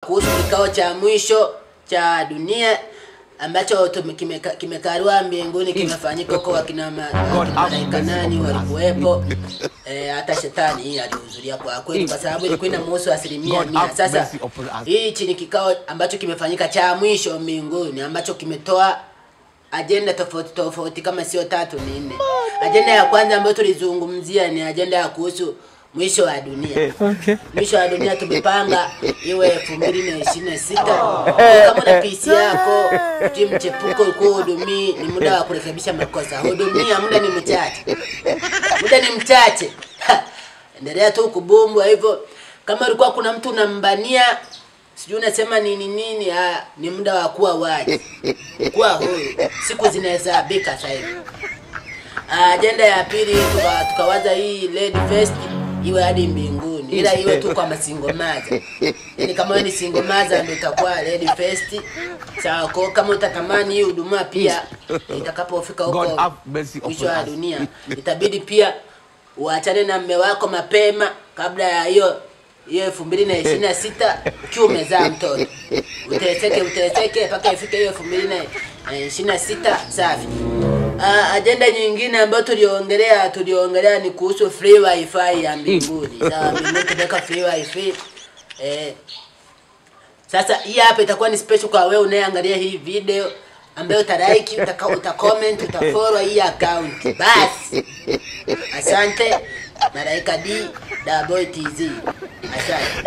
Kuhusu kikao cha mwisho cha dunia ambacho kimekaliwa mbinguni, kimefanyika huko, wakina malaika nani walikuwepo, hata shetani hii alihudhuria kwa kweli, kwa sababu ilikuwa inamhusu 100%. Sasa hichi ni kikao ambacho kimefanyika cha mwisho mbinguni, ambacho kimetoa ajenda tofauti tofauti, kama sio 3 ni 4. Ajenda ya kwanza ambayo tulizungumzia ni ajenda ya kuhusu mwisho wa dunia. Okay. Mwisho wa dunia tumepanga iwe 2026. Kama una PC yako, mchepuko ulikuwa hudumii, ni muda wa kurekebisha makosa. Hudumia, muda ni mchache. Muda ni mchache. Endelea tu kubumbwa hivyo. Kama ulikuwa kuna mtu unambania, sijui unasema nini nini, ni muda wa kuwa wazi. Kuwa huru. Siku zinahesabika sasa hivi. Ajenda ya pili tukawaza hii Lady Fest iwe hadi mbinguni, ila iwe tu kwa masingomaza. Yaani kama wewe ni singomaza ndio utakuwa Lady Fest. Sawa, kwa kama utatamani hii huduma pia itakapofika huko mwisho wa dunia, itabidi pia uachane na mume wako mapema kabla ya hiyo 2026 ukiwa umezaa mtoto. Uteseke uteseke mpaka ifike hiyo 2026 safi. Ajenda nyingine ambayo tuliongelea ni kuhusu free wifi ya mbinguni. Sawa, mbinguni tumeweka free wifi. Sasa hii hapa itakuwa ni special kwa wewe unayeangalia hii video, ambayo utalike, utacomment, utafollow hii account. Basi. Asante. Malaika D, Da Boy TZ. Asante.